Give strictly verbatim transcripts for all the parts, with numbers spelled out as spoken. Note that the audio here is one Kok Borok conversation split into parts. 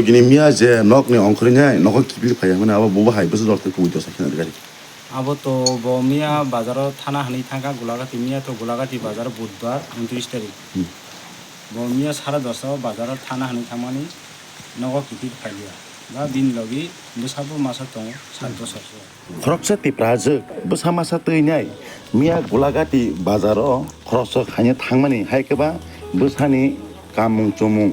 Bini miya je nokni ongkhorwi nai nogo kiphilwi phaiya hwnmani abo bo bahai bwswk jora tei kubui dosa kheno rwgari. Abo to bo miya bazaro thana hwnwi thangkha Gulagati, miya to Gulagati bazar budbar untris tarik. Hmm. Bo miya sare dosta o bazaro thana hwnwi thangmani nogo kiphilwi phaiya. Ba bini logi bwsabo masa tongo sat bosor se. Khoroksa Tiprajwk bwsa masa twinai miya Gulagati bazaro khoroksa khaina thangmani hai khe ba bwsani kamung chumung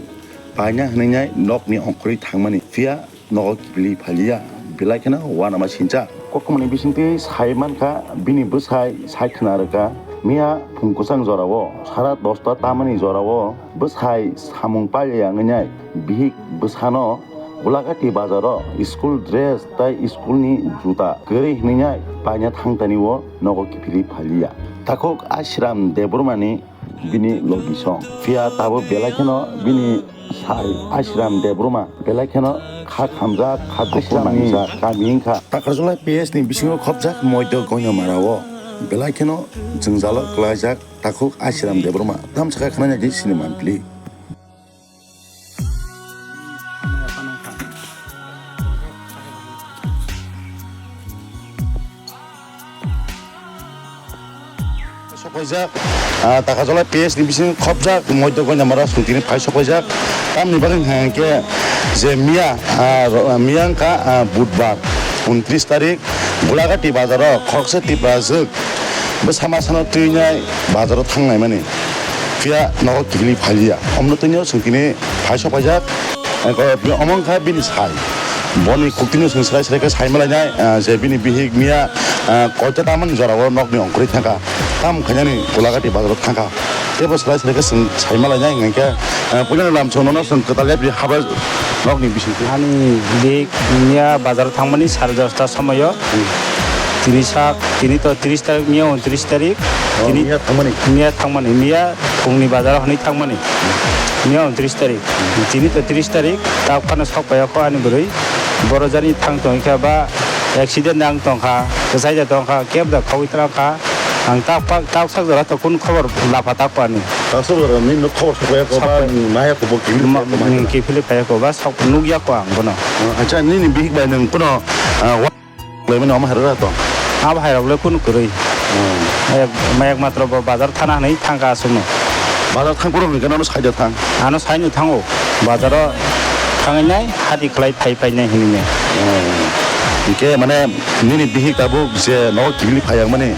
paina hwnwi nai nokni ongkhorwi thangmani phiya nogo kiphilwi phaliya belai kheno uanama sincha. Koktwmani bisingtwi sai mankha bini bwsai sai khna rwkha miya phung kwchang jorao sara dosta tamani jorao bwsai samung pailai wngwi nai bihik bwsano Gulagati bazaro school dress tai school ni juta kwrwi hwnwi nai paina thangtani o nogo kiphilwi phaliya. Takhuk Ashram Debbarmani bini logi song. Phiya tabuk belai kheno bini sai Ashram Debbarma belai kheno kha khamjak, kha dukhu Ashram ni manjak kami wngkha. Takarjala P S ni bisingo khopjak Moido Goinamara o belai kheno jwngjalo kwlaijak takhuk Ashram Debbarma. Tamsaka khna nai di sinima pli. Sokpaijak, ah, Takarjala P S ni bisingo khopjak Moido Goinamara song tini phai sokpaijak. Tamni bagwi hwnkha hwnkhe je miya, ah, ro-, miya wngkha, ah, budbar, untris tarik, Gulagati bazaro khoroksa Tiprajwk bwsa masano twinai bazaro thangnaimani. Phiya nogo kiphilwi phaliya. Omno twinio chwng tini phai sokpaijak. Eko, omo wngkha bini sai. Boni kuktwino chwng swrai swrai khe sai malainai, ah, je bini bihik miya, ah, koita tamani jorao nokni ongkhorwi thangkha. Tam khainani Gulagati bazaro thangkha. Teibo swrai swrai khe chwng sai malainai hwnkhe, ah, puilano lam chwng nono chwng kwtal yapri haba nokni bisingtwi. Ani bihik miya bazaro thangmani sare dosta somoyo. Hmm. Tini sak, tini to tris tarik, miya untris tarik. Oh, tini miya thangmani? Miya thangmani, miya phungni bazaro hwnwi thangmani. Miya untris tarik. Tini to tris tarik, tak phano sok paiya kho ani bwrwi. Boro jani thang tongwi kha ba accident nang tongkha, kwchai da tongkha, keb da khogwi twlang kha. Ang tak pak, tak sak jora to kun khobor lapha tak pani. Tak sak jora ni nok khobor sok paiya kho ba, sok paiya. Naya kho bo kiphilwi ma-, phaiya kho ma nung kha. Kiphilwi phaiya kho ba, sok nukya kho ang bono. Ah, acha, nini bihik bai nung kuno, ah, wa-, Laimani omo hai rwgwla to? Abo hai rok le kunu kwrwi. Hmm. Mayek, mayek matro bo bazar thana hwnwi thangkha aswkno. Bazar thang phuru hwnwi khe nono saida thang? Ano saino thango. Bazaro thangwi nai hati khlai phai phai nai hwnwi nai. Hmm. Hinkhe mane nini bihik tabuk je nogo kiphilwi phai yang mani.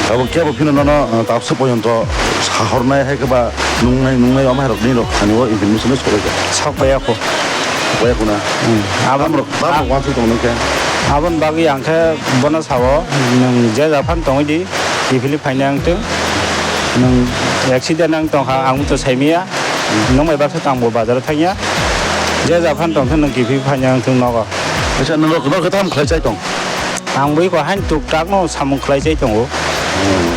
Tabuk kebo phino nono, uh, tabuk se pojonto sahornai hai khe ba nungnai, nungnai omo hai rok nini rok thani o information no sobai kha. Sok paiya kho. Sok paiya kho na? Hmm. Abo Tamrok Tamrok wansuk tong nung khe? Aboni bagwi ang khe bono sao, nwng je ja phano tongwi di, kiphilwi phainai ang tong. Nwng accident ang tongkha, ang to saimaya. Nwng bai baksa tangbo bazaro thangya. Je ja phano tongkhe nwng kiphilwi phainai ang tong nogo. Acha, nwng rok, rok khe tamo khlai chai tong? Ang bai ko hain tuk tak no samung khlai chai tongo. Hmm.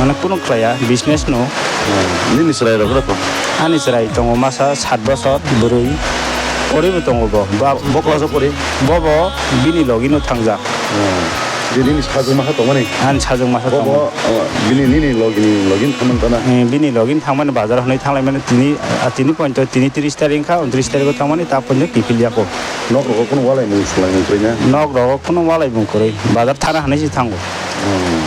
Mane kunu khlaiya, business no. Hmm. Nini chwrai rok rok? Ani chwrai tongo masa sat bosor, bwrwi. Poribo tongo bo. Ba- Bo class o pori? Bo bo bini logi no thangjak. Hmm. Bini ni sajwk masa tongmani? Ani sajwk masa Bo tongo. Bo, oh, bini nini logi ni, logi ni thangmani tana? Eh, bini logi ni thangmani bazar hwnwi thanglai mani tini, ah, tini point tini tris tarik wngkha, untris tarik o thangmani ta point kiphilya ko. Nok rogo kunu walai mung swlai mung kwrwi na? Nok rogo kunu walai mung kwrwi. Bazar thana hwnwi se thango. Hmm.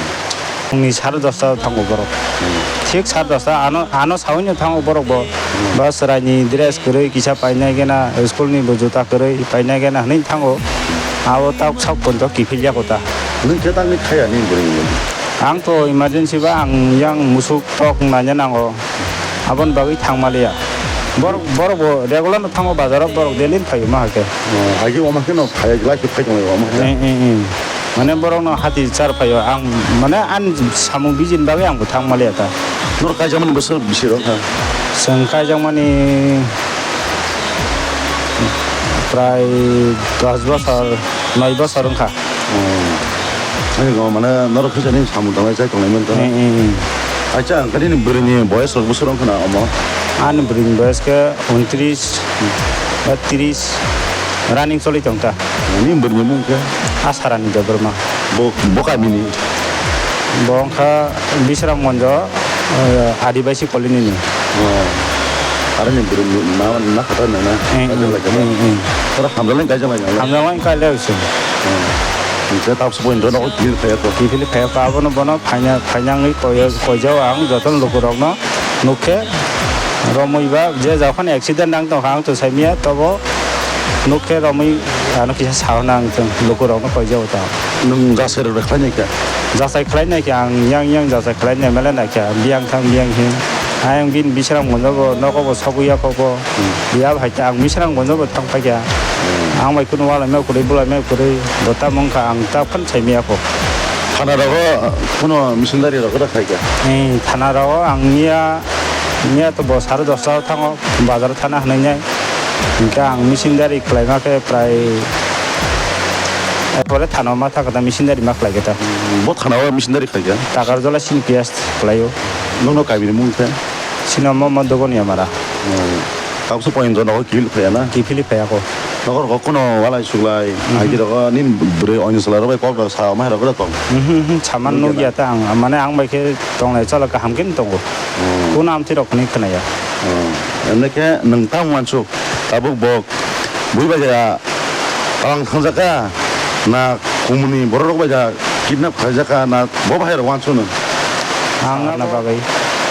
Phungni sare dosta o thango borok. Hmm. Thik sare dosta ano, ano saui no thango borok bo. Hmm. Ba chwraini dress kwrwi kisa painai gena, school ni bo juta kwrwi painai gena hwnwi thango. Abo tak sak poito kiphilya kota. Nwng khe tangni khaya ni bwrwi ni? Ang to emergency ba ang yang musuk tok naina nango. Aboni bagwi thang maliya. Borok, borok bo regular no thango bazaro, borok daily no phaio ma hakhe. Oh, agi oma khe no phai, lai khe phai tonglaio oma khe. Eh, eh, eh. Mane borok no hati char phaio. Ang mane ani samung bijin bagwi ang bo thang maliya ta. Nor kaijakmani bwswk bisi rok ha? Chwng kaijakmani prai dos bosor, noi bosor wngkha. Oh. Ani go mane norok kisa ni samung tanglai chai tonglai manta. Eh, eh, eh. Acha, ang kani ni bwrwi ni boyes rok bwswk wngkha na omo? Ani bwrwi ni boyes khe untris ba tris running choli tongkha. Ani bwrwi ni mung khe? Asarani Debbarma. Bo, bo kami ni? Bo wngkha Bisramganjo, eh, Adibasi colony ni. Oh. Aroni bwrwi ni ma, na kata na na? Eh, Acha eh, lai kata. Eh, eh. Hamjak lai kaijak lai nang. Hamjak lai kaijak lai se. Hmm. Hingke tapsa point no nogo kiphil phaiya ko. Kiphil phaiya ko, abono bono phaina, phaina wngwi koi, koijao ang jotono lukurokno nukhe romwi ba je jokhon accident nang tongkha ang to saimanya tobo nukhe romwi ano kisa sahona ang chwng lukurokno koijao ta. Nwng jasai rok khlainai kha? Jasai khlainai kha ang yang yang jasai khlainai mele nai kha biyang thang biyang hing. Ayang bini bisrang bono bo nogo bo sogwi ya kho bo. Hmm. Biya bai ta ang misrang bono bo thang paikha. Hmm. Ang bai kuno walai ma kwrwi, bulai ma kwrwi, bo ta mungkha ang ta phan sai miya kho. Thana rogo, kuno missionary rogo da khaikha? Eh, thana rogo ang miya, miya to bo sare dosta o thango, bazar thana hwnwi nai. Hingkhe ang missionary khlaima khe prai, eh, pore thana ma thangkha ta missionary ma khlai khe ta. Hmm, bo thana o missionary khaikha? Takarjola C P S khlaio. Nono kaimini mung khe? Sino mo mo dogon ya mara. Hmm. Tabukso point o nogo kiphil phaiya na? Kiphil phaiya ko. Nogo rogo kuno walai suglai, mhm, aidi rogo nini bwrwi oini chwla rok bai kok rok sa ma rok rok tong. Mhm, mhm, saman nugya ta ang, mane ang bai khe tongnai chwla kaham khe tongo. Hmm. Kuno amtwi rok ni khwnaya. Hmm. Ene khe nwng tamo wansuk tabuk bo bui bai ya. Twlang thangjak kha na kumuni borok rok bai da kidnap khlaijak kha na bo bahai rok wansuk nw? Ang ano bagwi.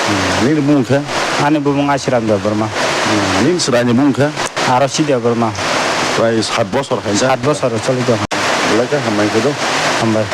Hmm, nini bumung khe? Ani bumung Asiram Debbarma. Hmm, nini chwraini bumung khe? Aro si Debbarma. Prai sat bosor hai jak? Sat bosor choli tong. Belai khe hambai khe do. Hambai.